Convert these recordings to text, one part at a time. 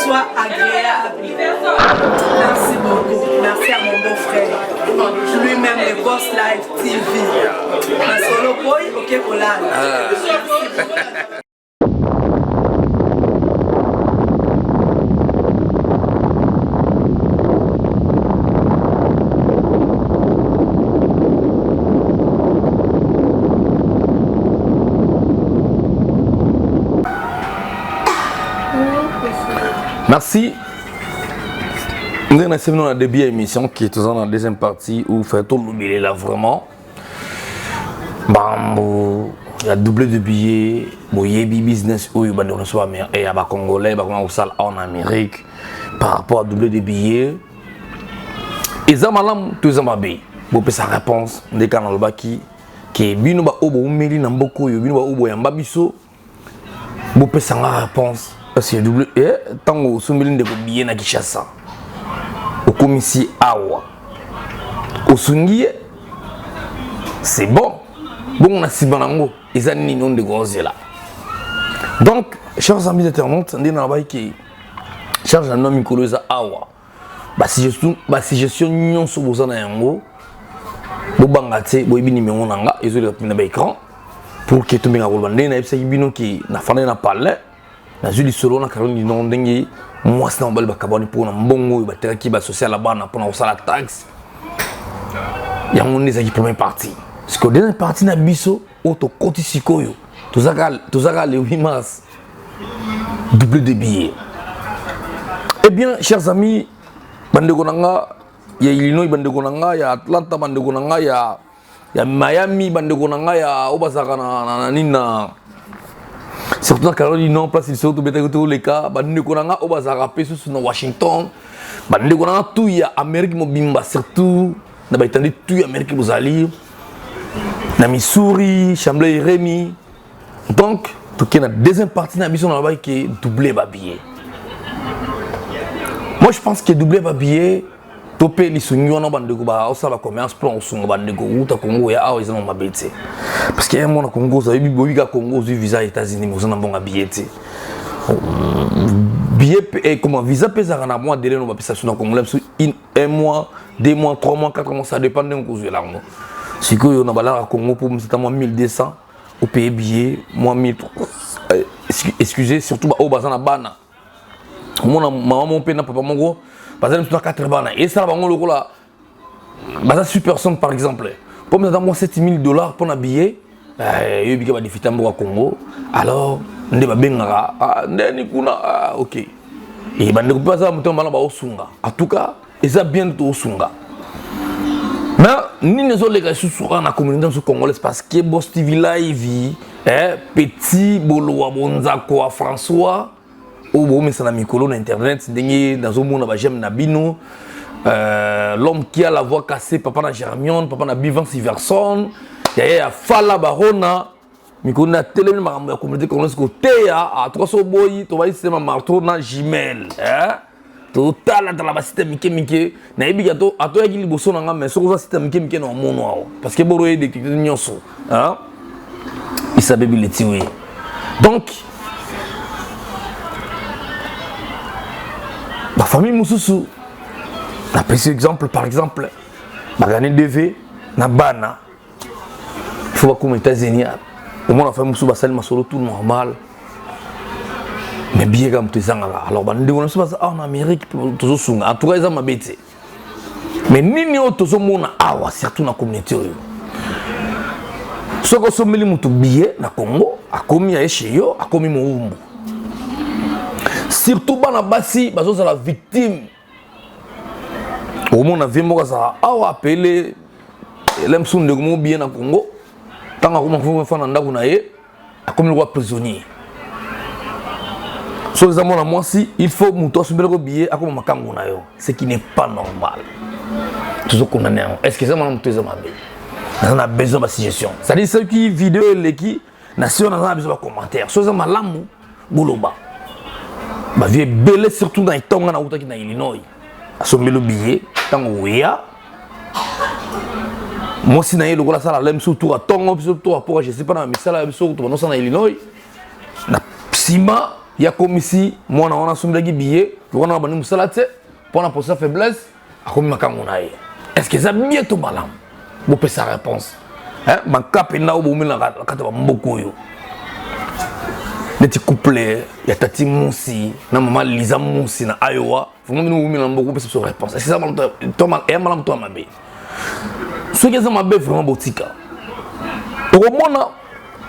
soit agréable. Merci beaucoup. Merci à mon beau-frère. Lui-même, le Boss Live TV. Masolo boy, ok, kolala. Ah. Merci. Nous avons dans la début de l'émission qui est dans la deuxième partie où fait tout l'oublier là vraiment. Bambo, il y a doublé de billets, boyebi business oyo bandeko na biso ya ba congolais bakoma kosala en Amérique par rapport à doublé de billets. Eza malamu to eza mabe? Bopesa réponse nde kaka nalobaki ke bino baoyo boumeli na mboka oyo bino baoyo boyamba biso bopesa nga réponse parce que double eh, ntango osombeli ndeko billet na kinshasa okomisi awa osungi ye c'est bon bongo na nsima nango eza nini oyo ndeko ozela donc chers amis internautes nde nalobaki ke charge na bino mikolo eza awa basuggestion nyonso boza na yango bobanga te boyebi nimero na nga ezoleka na baécran pour ke tomenga koloba ndenge nayebisaki bino ke nafandaki na palais nazwi lisolo na caroline du nord ndenge mwasi na mobali bakabwani mpo na mbongo oyo batekaki basocial ya bana mpona kosala taxe yango nde ezalaki première partie sikoyo deuxième partie na biso oyo tokoti sikoyo toza kaka le 8 mars double de billets eh bien chers amis bandeko na nga ya illinois bandeko na nga ya atlanta bandeko na nga ya, ya miami bandeko na nga ya oyo bazalaka na, na, na nini na surtout na caroline du nord place lisolo tobetaki toleka bandeko na nga oyo bazalaka mpe susu na washington bandeko na nga tout ya amérique mobimba surtout na baetandi tout ya amérique bozali na missouri chamblay remy donc tokei na deuxième partie na biso nalobaki ke double babillet moi je pense que double babillet to mpe lisungi wana bandeko baosala bacommerce mpo na kosunga bandeko kouta congo ya awa eza na mabe te parce que mwana congo ozayebi boyebi kaka congo ozwi visa ya états-unis mais oza na mbongo ya billet te billet eh, comment visa mpe ezalaka na mwa délai no bapesa biso na congolais biso un mois deux mois trois mois quatre mois ça dépend ndenge okozwela yango sikoyo na balaka congo mpo mosata mwa 1200 opaye billet mwa 1000 euh, excusez surtout baoyo baza na bana omona mama moko mpe na papa moko baza na biso na 4 bana esala bango lokola baza 6 personnes par exemple mpo mosata mwa 7000 dollars mpo na billet eh, yoyebi ke badefita mboka congo alors nde babengaka ah, ndeni kuna ah, ok e bandeko mpe baza motema bana baosunga en tout cas eza bien tosunga mais nini ezoleka lisusu kaka na communauté mosusu congolaise parce que bos tv live eh, petit bolowa bonzako ya françois oyo bomesana mikolo na internet ndenge nazomona bajeme na bino euh, l'homme qui a la voix cassée papa na germione papa na bivan siverson yaya ya fala barona mikolo nde atelemi makambo ya communauté congolaise koteya atuka so oboyi tobali sema marteau na jumelle eh? totalatala basite mike mike nayebi ke atoyaki liboso na nga mais soki oza site mike mike na omono awa parce que boro ye detecte nyonso isabebi letiwe donc bafamille mosusu napesi exemple par exemple bagane dv na bana faut bakoma états-unis omona famille mosusu basali masolo tout normal mais billet kaka moto ezangaka alors bandeko na biso baza awa na amérique tozosunga en tout cas eza mabe te mais nini oyo tozomona awa surtout na communauté oyo soki osombeli moto billet na congo akomi aye chez yo akomi mowumbu surtout bana basi bazozala victime okomona vie moko azala awa apele ele mosusu ndeko moko biye na congo ntango akoma fa na ndako na ye akomi lokola prisonnier soki eza mwana mwasi il faut moto asombelako biye akoma makango na yo ce qui n'est pas normal tozokondane yango est ce que eza mwana moto eza mabe naza na besoin basuggestion c'est-à-dire soki video eleki na sio naza na besoin bacommentaire soki eza malamu boloba bavie ebele surtout na etonga nautaki na illinois asombeli billet ntango oya mwasi na ye lokola asala lem biso tour atongo biso tour apoka je sais pas na misala ya biso to banosala na illinois na nsima Ye akomisi mwana wana asombelaki billet lokola na bandi mosala te mpo na posa faiblesse, akomi makango na ye. Est ce que eza bien to malamu? Bopesa réponse. Banka mpenza oyo bomelaka na kati ya bamboka oyo, neti couple ya tati Musi na mama Liza Musi na Iowa, vraiment bino bomela na mboka, bopesa biso réponse. Est ce que eza malamu to ya mabe? Soki eza mabe, vraiment botika. Okomona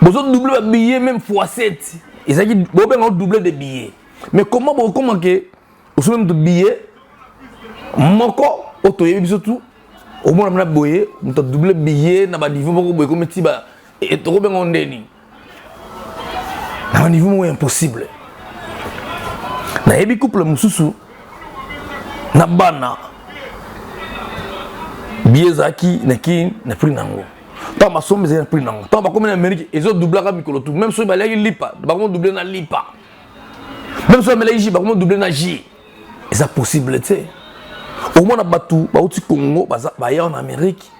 bozodouble babillet même fois 7, ezalaki bobenga double de billet. Mais comment bokoma ke osombi moto billet moko oyo toyebi biso tu, omona mna boye moto adouble billet na baniveau moko boye, komi ti tokobenga ndeni na baniveau moko impossible? Nayebi couple mosusu na bana, billet ezalaki na Kini na prix nango, ntango basombi ezali na prix nango, ntango bakomi na Amérique ezodoublaka mikolo tu. Même soki baliaki lipa, bakomi double na lipa. Même soki bamelaki jus, bakomi double na jus. Eza possible te. Omona bato bauti Congo, baya na Amérique,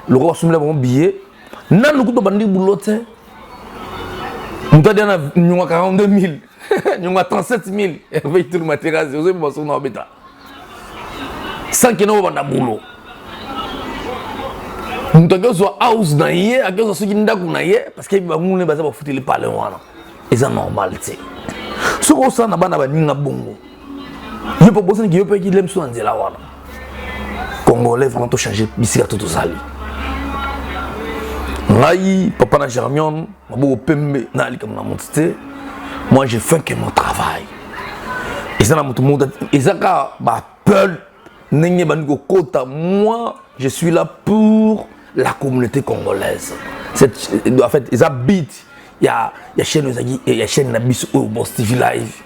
lokola basombela bango billet, nanu kutu babandi boulot te, moto adia na nyonga 42 000, nyonga 37 000. Herve Itulu Materasi, ozoyeba basoko na babeta sans kende obanda boulot. Moto akozwa house na ye, akozwa soki ndako na ye, parce que bangune baza bafuteli palin wana. Eza normal te. Soki osala na bana baninga bongo, yo mpo bosaniki yo mpe ekile biso na nzela wana. Congolais, vraiment tochange bisika to tozali. Ngai papa na Germione, maboko pembe na likambo na moto te. Moi, je fais que mon travail. Eza na moto moko, eza kaka bapeuple ndenge bandi kokota. Moi, je suis là pour la communauté congolaise. Cette, en fait, eza beat ya chaîne, ezalaki ya chaîne na biso oyo, Boss TV Live.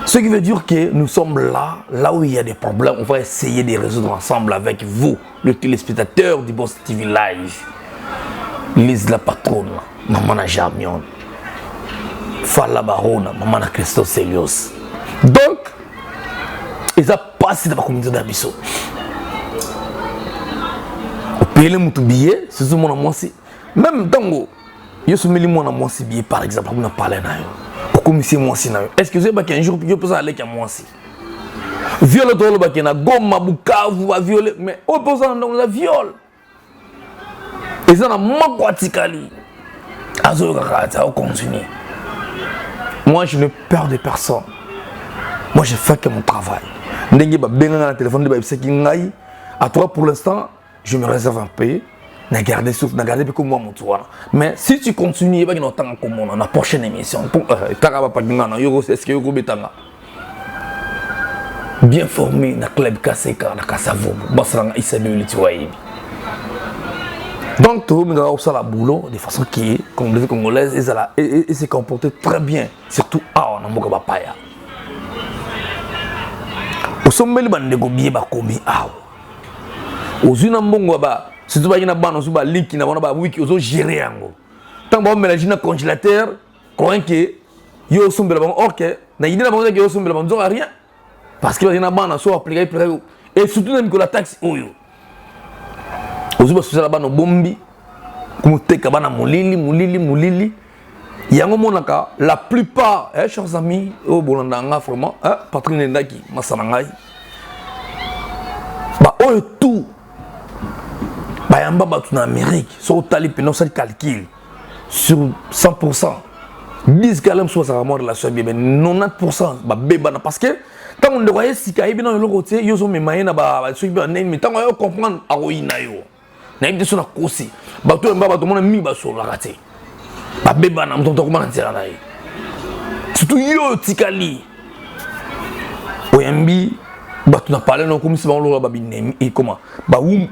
Ce qui veut dire que nous sommes là, là où il y a des problèmes, on va essayer de les résoudre ensemble avec vous, le téléspectateur du Boss TV Live. Lise la patronne, maman na Jamion, Fala Barona, maman na Christophe Celios. Donc, eza pasi na bacommunauté na biso. Opeyele motu billet, surtout mwana mwasi. Même ntango yo someli mwana mwasi billet, par exemple, akuna palais na yo, okomisi mwasi na yo, est ce que ozoyebaki un jour yo mpoza aleki ya mwasi viol? Tolobaki na Goma, Bukavu, baviole, mais oyo mpe oza na ndongo eza viol, eza na moko atikali azoyokaka ti aocontinue. Moi, je ne peur de personne. Moi, je fais que mon travail. Ndenge babenganga na téléphone, nde bayebisaki ngai. À toi, pour l'instant, je me réserve un peu na garder souffle, na garder mpe komwa motu wana. Mais si tu continues, yebaki na otanga komona na prochaine émission. Taka bapaki nga na yo, est ce que yo kobetanga bien formé na club Kaseka na Kasavubu, basalanga Isabeli ti wayebi. Donc tozomingaka kosala boulot de façon qui communauté congolaise ezala et se comporter très bien, surtout awa na mboka bapaya. Osombeli bandeko billet, bakomi awa, ozwi na mbongo ya ba, surtout baki na bana, ozwi baliki na bango bawiki, ozogere yango. Ntango baomela jus na congélateur, croyant ke yo osombela bango, or ke na idée na bango ke yo osombela bango, nzoka rien, parce que bazali na bana. So aplikaki plikaki, et surtout na mikolo ya taxe oyo, ozwi basosala bana, obombi komoteka bana molili molili molili. Yango monaka la plupart, eh, chers amis oyo bolanda nga, vraiment, eh, Patrick Nendaki masa na ngai, baoyo tout bayamba bato na Amérique, soki otali mpena, osali calcul sur 100%, 10 kala mosusu bazalaka mwa relation ya bien, mais 90% babebana, parce que ntango ndeko aye sika, ayebi nano eloko te, yo ozomema ye na soki banini, mais ntango aye comprendre, akoyina yo. Nayebi te so nakosi. Bato oyo mba bato mona mingi basololaka te, babebana, moto moto akoma na nzela na ye. Surtout yo oyo otikali, oyambi bato na palais na, okomisi bango lokola babinemi, ekoma bawum,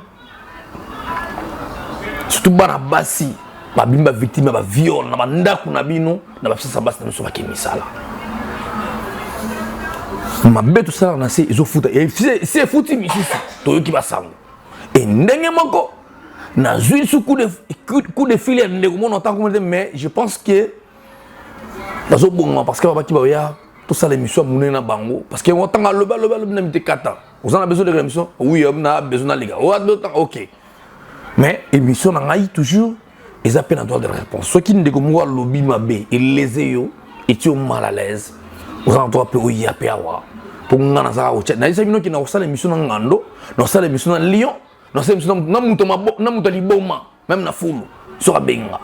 surtout bana basi babimi bavictime ya baviole na bandako na bino na basasa. Basi na biso bake misala mabe tosalaka na se, ezofuta si efuti misusu, toyoki basango. E ndenge moko nazwi su coup de fil ya ndeko mona ntango te, mais je pense que bazobongama, parce que babaki baya tosala émission ya monene na bango, parce que ntango alobi alobi alobi na mite kata, oza na besoin de émission? Oui, na besoin naleka. Ok, mais émission na ngai toujours eza mpe na droit de réponse. Soki ndeko moko alobi mabe, eleze yo, Etie yo mal à l'aise, oza na droit mpe oya mpe awa mpo nga nazaka kotya. Nayebisa bino ke nakosala émission na Ngando, nakosala émission na Lyon, nakosala émission na moto na moto ya liboma, même na fulu soki abenga.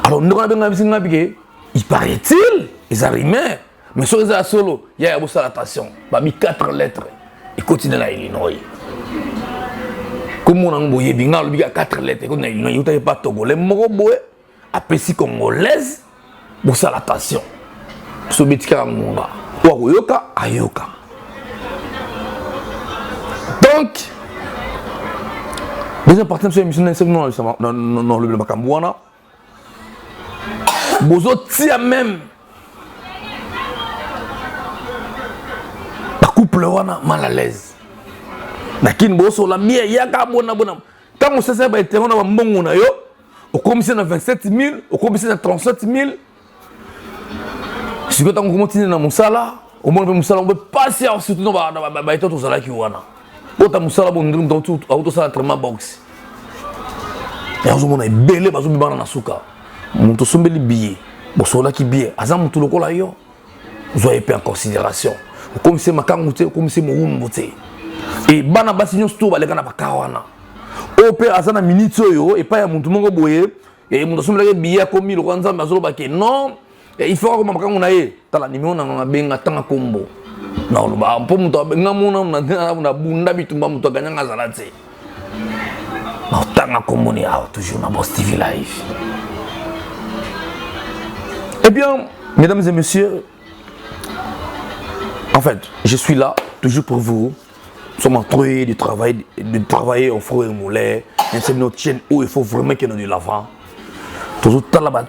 Alors ndeko nabenga bisi nga bike, il paraît-il eza rumeur, mais soki eza ya solo, yaya bosala attention. Babi 4 lettres ekoti na Illinois. Komona yango boyebi nga alobi ka 4 lettres ekoti na Illinois, eutaki pa Togolais moko boye apesi Congolaise. Bosala attention, so obeti kaka ngonga oyo akoyoka ayoka. Donc deuxième partie na biso émission nalobela makambo wana bozotia même bacouple wana mal à l'aise na kini bosola bien yaka bona bona. Ntango osasa baintérêt na bambongo na yo, okomisi na 27 000, okomisi na 37 000. Sikoyo ntango okomotinda na mosala, omona mpe mosala mpe pasi awa, surtout na baetat tozalaki wana. Ota mosala bondiri moto autosala entraînement boxe, ozomona ebele bazobibana na suka. Moto osombeli billet, bosololaki bien, aza moto lokola yo, ozwa ye mpe en considération. Okomisi makangu te, okomisi mowumbu te. E bana basi nyonso to baleka na baka wana, oyo mpe aza na minute oyo epai ya motu moko boye, moto asombelaki billet, akomi lokola Nzambe, azoloba ke non, il faut akoma makangu na ye. Tala nimero nanga, nabenga, tanga kombo naoloba mpo moto nga mona na bunda bitumba, moto aganyanga azala te. Naotanga kombo ni awa toujours na Boss TV Live. Eh bien, mesdames et messieurs, en fait, je suis là toujours pour vous. Nous sommes en train de travailler au four et au moulin. C'est notre chaîne où il faut vraiment qu'il y ait de l'avant. Toujours tala ba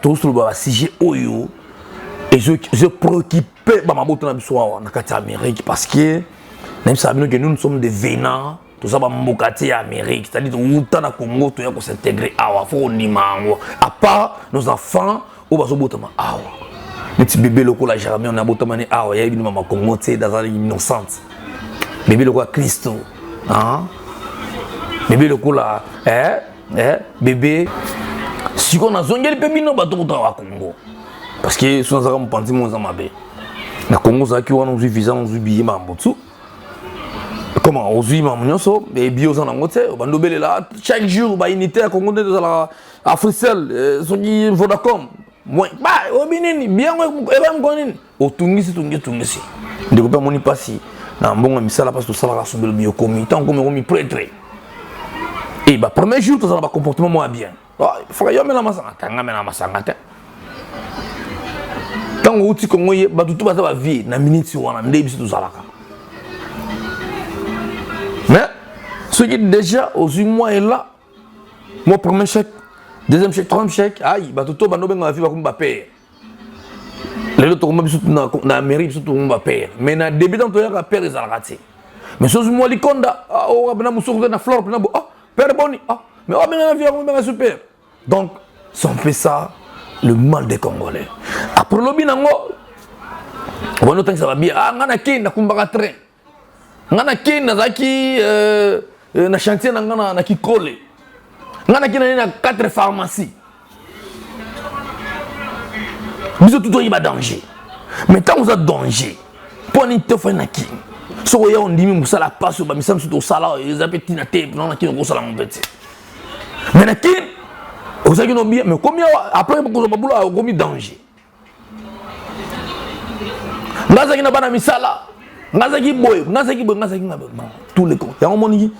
sujet oyo et je préoccupe ba mabota na biso awa na kati ya Amérique, parce que nayebisaka bino que nous, nous sommes des venants. Toza bamboka te ya Amérique, c'est-à-dire touta na Congo, toya kos'intégrer awa. Faut kondima yango, à part nos enfants oyo bazobotama awa, neti bébé lokola Jeremie, on abotama ne awa, yayebi bino mama Congo te, azali innocente. Bébé lokola Kristo, hein? Bébé lokola bébé. Sikoyo nazongeli mpe bino bato kotaka ba Congo, parce que so nazalaka mopanzi mo eza mabe na Congo. Ozalaki wana, ozwi visa, ozwi billet, makambo tu, comment ozwi makambo nyonso ebi oza nango te, obandi obelela chaque jour baunité ya Congo nde tozalaka Africell, soki Vodacom ba oyebi nini biyango ebamiko nini, otungisi tungisi tungisi. Ndeko mpe amoni mpasi na mbongo ya misala, mpasi tosalaka sombelo biyokomi. Ntango komi okomi prêtre e ba premier jour tozala bacomportement moko ya bien. Faka yo amela masanga te, nga amela masanga te. Ntango outi Kongo ye, bato tu baza bavie na miniti wana nde biso tozalaka. Mais soki déjà ozwi mwa ela mwa premier chèque, deuxième chèque, troisième chèque, ayi bato to bando obenga bavie, bakomi bapere. Lelo tokoma biso na Amérique, biso tokoma bapere, mais na début ntango toyaka, pere ezalaka te. Mais soki ozwi mwa likonda na mosuku te na flore mpena bo, ah père boni, ah mais obenga na vie yango, obenga super. Donc c'est un peu ça le mal des Congolais. Après lobi nango obandi otangisa babia, ah nga na kei nakumbaka train, nga na kei nazalaki na chantier na nga na Kikole, nga na kei nani na 4 pharmacie. Biso tu toyeba danger, mais ntango oza danger, mpo nini te ofandi na kini? Soki oya ondimi mosala pasi, oyo bamisala mosusu tosala eza mpe ntina te na kini, okosala ngo mpe te. Mais na kini ozalaki no bien, mais okomi awa après kozwa mabula, okomi danger. Nga azalaki na bana misala, nga azalaki boye, nga azalaki boye, nga azalaki nga boye. Tous les yango omoniki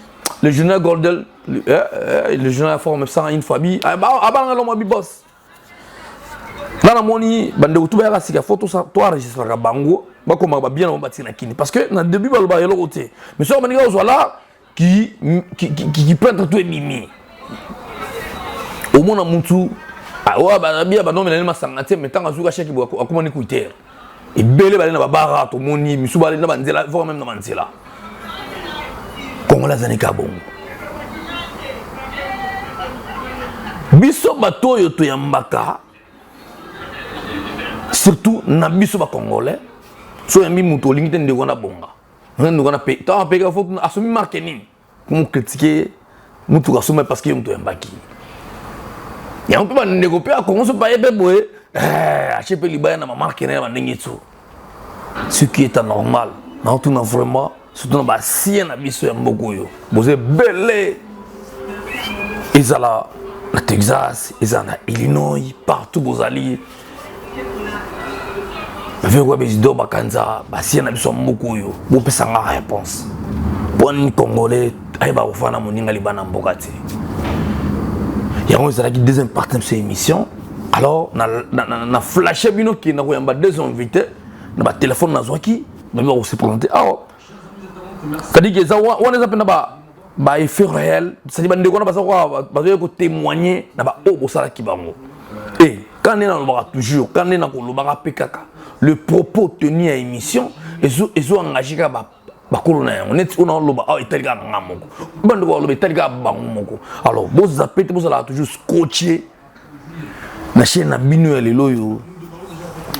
le journal Gordel, le journal forme sans une fois bi abalanga lomo bi boss. Nga namoni bandeko tu bayaka sika, fo toenregistraka bango, bakomaka babien na bango, batika na kini, parce que na début balobaka eloko te, mais soki bandiki kozwa la qui prêtre to ebimi, omona mutu oyo babia bandomela nini masanga te, mais ntango azuka chèque akomani kuitere. Ebele bale na babara, tomoni misu bale na banzela, voire même na banzela. Congolais azali ka bongo. Biso bato oyo toyambaka, surtout na biso bacongolais, so oyambi moto olingi te ndeko wana bonga, ndeko wana pe ntango apeka fo asomi marke nini, komo critiquer mutuka asombi parce que ye moto oyambaki. Yango mpe bandeko mpe ya Congo so baye mpe boye eh, atie mpe libaya na mamarke na ye bandenge so, ce qui est anormal. Naotuna vraiment, surtout na basien na biso ya mboka oyo, boza ebele, ezala na Texas, ezala na Illinois, partout bozali, baveko Bezido Bakanza, basien na biso ya mboka oyo, bopesa nga réponse: mpo nini Congolais ayeba kofanda moninga libanda mboka te? Yango ezalaki deuxième partie na biso émission. Alors na flashe bino ke na koyamba deux invités na batelefone nazwaki, babi bakose présenter awa. C'est-à-dire que eza wana, eza mpena ba effet réel, c'est-à-dire bandeko wana baza bazoya kotémoigner na baoyo bosalaki bango. E quand nde nalobaka toujours, quand nde nakolobaka mpe kaka, le propos tenu ya émission ezo engage kaka bakolo na yango. Neti oyo naoloba awa etali kaka nga moko, bandeko baloba etali kaka bango moko. Alors bozape te, bozalaka toujours scotché na chaîne na bino ya lelo oyo.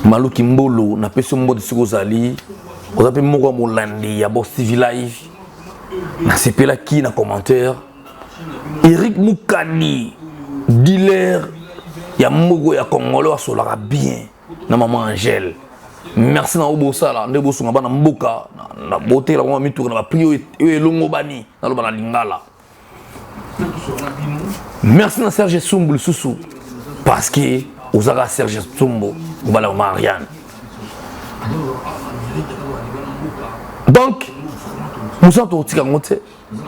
Maluki Mbolo, napesi yo mbote soki ozali, oza mpe moko ya molandi ya Boss TV Live. Nasepelaki na commentaire. Eric Mukadi, dealer ya moko ya Congolais, asolaka bien na mama Angèle. Merci na oyo bosala nde bosunga bana mboka na botela bango mituka na baprix oyo elongo bani. Naloba na lingala, merci na Serge Sumbu lisusu, parce que ozalaka Serge Sumbu mobala mama Ariane. Donc mosala tokotika yango te.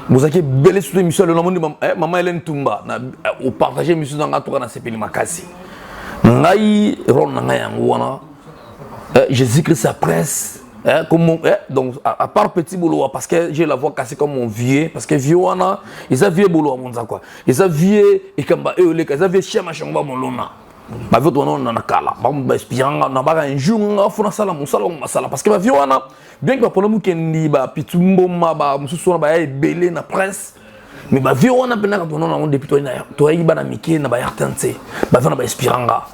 Bozalaki ebele, surtout émission lelo namoni mama Hélène Tumba na opartage émission na ngai toka, nasepeli makasi. Ngai role na ngai yango wana, Jésus Christ sa presse. Comme mon, donc à part petit boulot, parce que j'ai la voix cassée comme mon vieux, parce que vieux wana eza vieux boulot monza quoi, eza vieux ekamba eoleka, eza vieux chien machango molona bavieux to wana na kala bainspiranga na baka. Un jour nga fo nasala mosala bango basala, parce que bavieux wana, bien que bapona mokendi bapitu mboma bamosusu wana baya ebele na presse, mais bavieux wana mpenaka tona nango depuis toyaki bana mike na bayartin te. Bavieux wana bainspiranga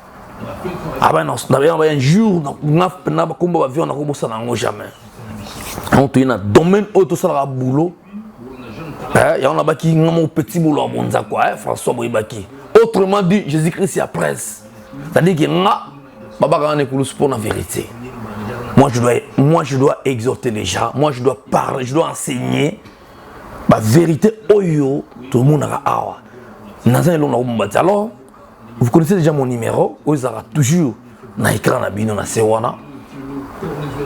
un jour nga mpena bakomba bavieux wana nakobosana yango jamais. Yango toye na domaine oyo tosalaka boulot yango nabaki nga moko petit boulot ya bonza quoi, François boyebaki, autrement dit Jésus Christ ya presse. C'est-à-dire que nga babaka nga na ekulusu pour la vérité. Moi je dois exhorter les gens, moi je dois parler, je dois enseigner ba vérité oyo tomonaka awa. Naza elongo na komomba te. Alors vous connaissez déjà mon numéro oyo ezalaka toujours na écran na bino na se wana.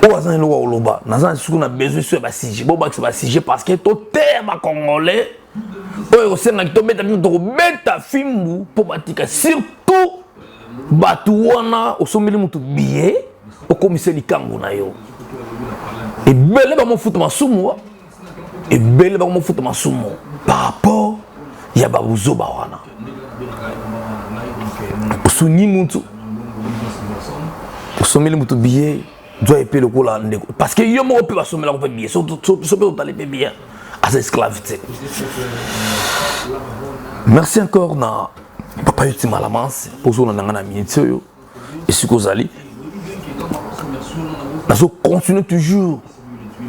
Oyo aza na eloko ya koloba, naza suku na besoin so ya basujet, bobakisa basujet, parce que toteya bacongolais oyo osengaki tobeta bino, tokobeta fimbu mpo batika. Surtout bato wana osombeli motu billet, okomisa likambo na yo, ebele bamofuta masumu, ebele bakomofuta masumu par rapport ya babuzoba wana. Osungi mutu, osombeli mutu billet, zwa epe lokola ndeko, parce que yo moko mpe basombelako mpe billet. So mpe otali mpe bien, aza esclave te. Merci encore na papa Yoti Malamans mpo ozolanda nga na minute oyo esika ozali. Nazo continue toujours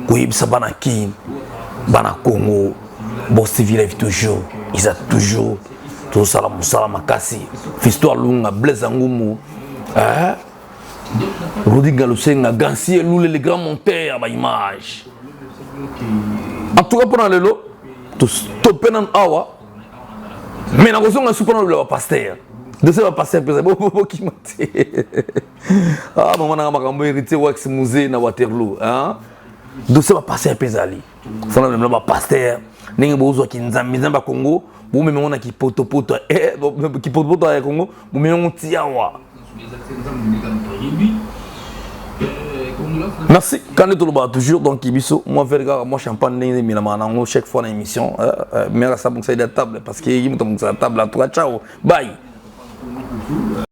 koyebisa bana Kin, bana Congo, Boss TV Live toujours eza toujours, tozosala mosala makasi. Fisto Alunga, Blaise Angumu, eh? Rudi Galusenga, Gansi Elule, le grand monteur ba image. En tout cas mpona lelo tostope nanu awa, mais nakozonga su mpona lolela bapaster, dossier bapaster mpenza bokima te. Ah, mama nanga, makambo Héritier Wax Musée na Waterloo, hein? Dossier bapaster mpe ezali fona memela bapaster ndenge bozwaki nzambe nzambe ya Congo, bomema ngo na kipotopoto, kipotopoto ya Congo, bomema ngo ti awa. Merci. Quand tolobaka toujours, donc biso moi verre kaka, moi champagne ndenge emelamaka nango chaque fois na émission. Mère asa bongisa ya table, parce que ye moto abongisa table. En tout cas, ciao, bye.